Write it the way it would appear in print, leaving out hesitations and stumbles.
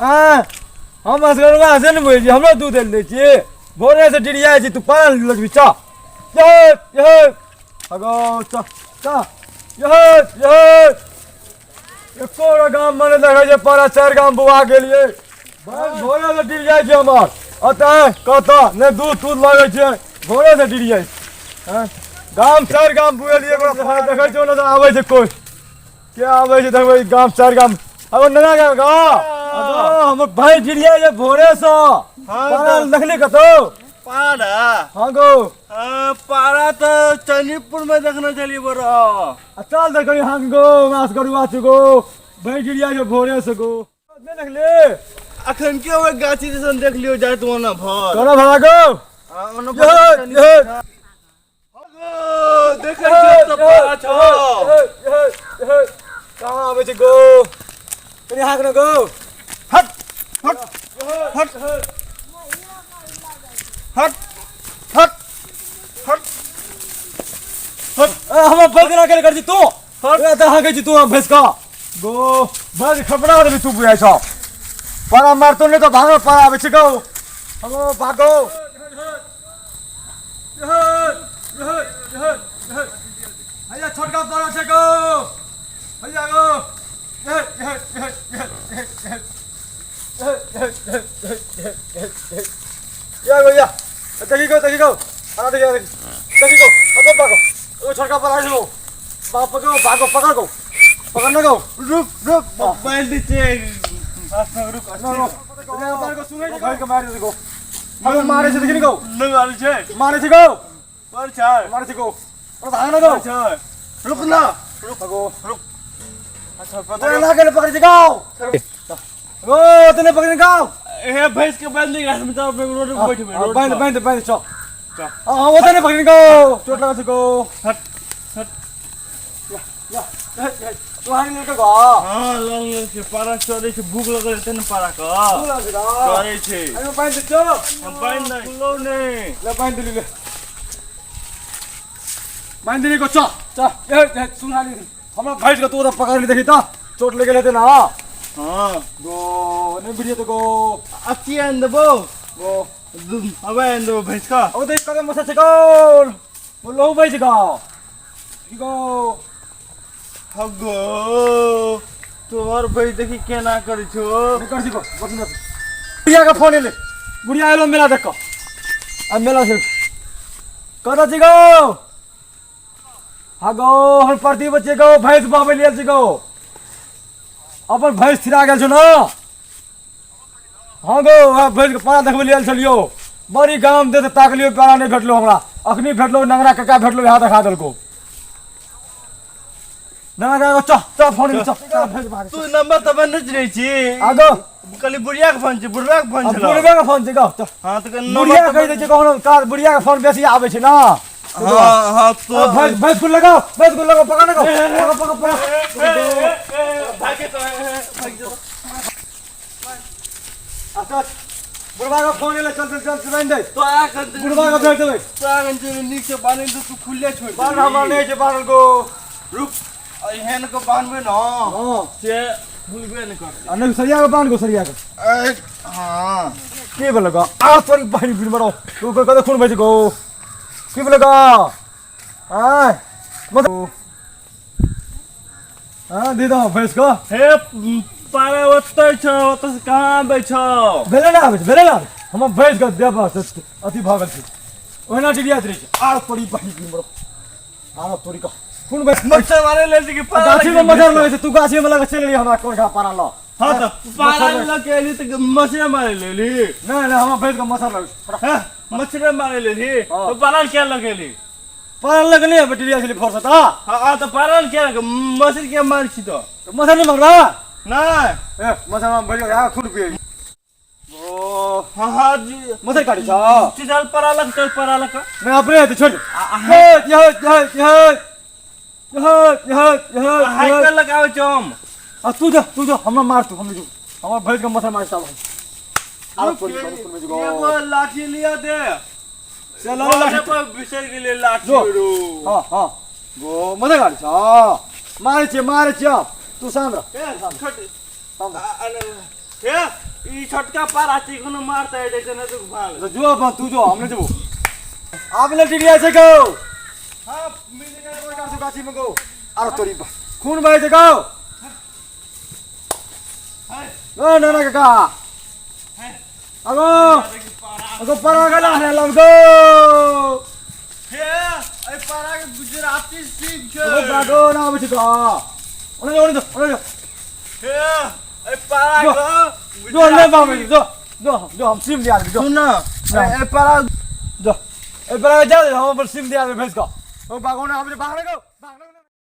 आँय हम असगरुआ से ने बुझै छी, हमरो दूध दै छियै। भोरे से डिरियाइ छी, तू पारा लगबी। चल यह यह अगो चल चल यह यह। एको गो गाम मे नहि देखै छै पारा। चारि गाम बौआ गेलियै, बस भोरे से डिर जाइ छै हमर। अतः कतऽ नहि दूध तूध लगै छै, भोरे से डिर जाइ छै। गाम चारि गाम बुएलियै, ओकरा देखै छै ओन्ने आबै छै कोइ के आबै छै देखबै। गाम चारि गाम अब नया गाम गाँव हमर भाई डिरिया जे भोरे से पारा देखली कतौ? पारा? हाँ गो। पारा तऽ चंडीपुर में देखने छलियै बरो। आ चल देखै। हाँ गो, मास करू आछु गो, भाई डिरिया जे भोरे से गो। नहीं देखले? अखन के ओहि गाछी दिसन देख लियौ जाइत ओना भर। कोना भरा गो? ओना। ये ये देखै छियौ तऽ पारा छौ। कहाँ आबै छै गो? कनि हाँक न गो। हट हट हट हट हट हट हट। हमर भैंस केना केना कर छी तू? ए तऽ हाँकै छी तू हम भैंस का गो। भैंस खपड़ा देबी तू, बुझाइ छौ? पारा मारतो नहि तऽ भागो, पारा आबै छै गो। हमो भागो। हैया छोटका पारा छै गो, हैया गो। या गो या, देखी गो, देखी गो, आ देखी, देखी, देखी गो। अगो भागो, ओ छोटका पारा छै गो। बाप गो, भागो, पकड़ गो, पकड़ न गो। रुक रुक, बैल दै छै, रुक। सुनै के मारि दे गो। हम मारे छै, देखी गो। नहि मारै छै। मारे छै गो। पर छै। मारे छै गो, पर भाग न गो। छै, रुक ना, रुक। गो। रुक। अच्छा, पता ना के पकड़ छै गो। गो तने पकड़ गो। हे, भैंस के बांध दे गाछ में, तो रोड पर बैठबे। रोड। बांध, बांध, बांध, चल। चल। हां, वो तने पकड़ गो, चोट लगा छै गो। हट हट। या या, तू हानि लेके गो। हां, लंग लंग छै। पारा चढ़ै छै, भूख लगल हेतै ने पारा के। भूख लगल छै। चढ़ै छै। अरे बांध दे, चल। हम बांध नै खुलो नै। ले, बांध दिली, ले, बांध दिली गो। चल चल। ए ए, सुन, हाली हमरा भैंस के तू पकड़ ली, देखी त चोट लगे हेतै ना। हां। गो नहीं बुझिए तो गो। अथी आनि देबौ। गो। अब आनि देबौ भैंस के। अब देख कदम मसा छै गो, वो लहू बहि छै गो। की गो? हगो, तोहर भैंस देखी केना करै छौ। नहीं कर छी गो, बस बस। बुढ़िया के फोन एले, बुढ़िया एलो मेला देख। आ मेला से कतऽ छी गो? हाँ गो, हम प्रदीप बच्चे गो, भैंस बहबै लेल छी गो। अपन भैंस थिरा गेल छौ ने? हाँ गो, हाँ, भैंस के पारा देखबै लेल छलियो। बड़ी गाम दे ताकलियो, पारा नहि भेटलो हमरा। अखनी भेटलो, नंगरा काका भेटलो, यहाँ देखा देलको नंगरा काका। चल चल, फोन चल चल, भैंस भाग। तू नंबर तब नहि चिन्है छी? आगो। कहली बुढ़िया के फोन छै, बुढ़वा के फोन छलो। बुढ़बे के फोन छै गो। चल। हाँ, तऽ बुढ़िया कहि दै छै कखनो कार, बुढ़िया के फोन बेसी आबै छै ना। हाँ हाँ, तो भैंस, भैंस को लगाओ, भैंस को लगाओ, पकड़ गो, पकड़ पकड़ पकड़। भागे तो, भाग जो। अच्छा, बुढ़वा के फोन एलै। चल चल चल, बान्हि दे। तो आ कर। बुढ़वा के भेज देबै। तो आ कर, नीक से बान्हि दे, तू खुले छोड़। बान्ह, हमर नहि छै बान्हल गो। रुक, एहन के बान्हबे न। हाँ। से भूलबे नहि करतै। आ नहि, सरिया के बान्ह गो, सरिया के। हाँ। के भेल गो? आ तोरी बहिन बिन बड़ो, तू कते खून बचि गो? की भेल गो? आय मत। हाँ, दे दो भैंस को। हे, पारा ओतै छौ, ओतऽ से कहाँ आबै छौ? भेलै ना आबै छै, भेलै ना। हमर भैंस के देह पर अथी भऽ गेल छै, ओहिना डिरियाइत रहै छै। आर तोरी बहिन बिन बड़ो, आर तोरी का खून बच। मच्छर मारे लेल कि पारा? गाछी में मच्छर लगै छै। तू गाछी में लगे चलि एलियै, हमरा कोन पारा ल। हाँ, तऽ पारा लऽ के एली तऽ मच्छर मारे लेली? नहि नहि, हमर भैंस के मच्छर लगै छै। हैं, मच्छर मारे लेली? हाँ। तो पारा किया लगेली? पारा लगले बेटी छलै फरसत। हाँ हाँ, तऽ पारा किया लगे, मच्छर किया मारै छी तऽ? मच्छर नहि मारबा? नहि। ए, मच्छर मार भैंस के खून पिए ओ। हाँ हाँ जी। मच्छर काटै छ। चल पारा लग, चल पारा लग। नहि, अपने हेतै, छोड़। हे यह यह यह यह यह यह। हाइकर लगाबै छौ हम। आ तू जा, तू जा, हमरा मार तू, हम जो हमर भैंस के मच्छर मार तब हम एगो लाठी लिया दे। चल लाठी पर बिसरि गेलियै लाठी। जो। रो। हाँ हाँ गो, मच्छर काटै छ, मारै छियै, मारै छियै। तू शांत रह। ए, खट। शांत रह। हे। ई छोटका पारा छै, कोनो मारते जे छै ने तू भाग। तो जो अपन तू जो, हम नहीं जबो। आप ले टिरिया से गो। हां, मिल गया कोई कर गाछी में गो। अरे तोरी खून बहे छै गो। ना ना ना काका। अगो अगो पारा गला है लम गो। हे, ए पारा के गुजराती सीख छै। अगो बागो ना आबै छै का। ओने जो, ओने जो, ओने जो। हे, ए पारा जो। के जो ले बाबे जो जो जो, हम सिम दिया जो। सुन ना, ए पारा जो ए पारा जा, हम पर सिम दिया भेज का। ओ बागो ना आबै छै, बागो गो।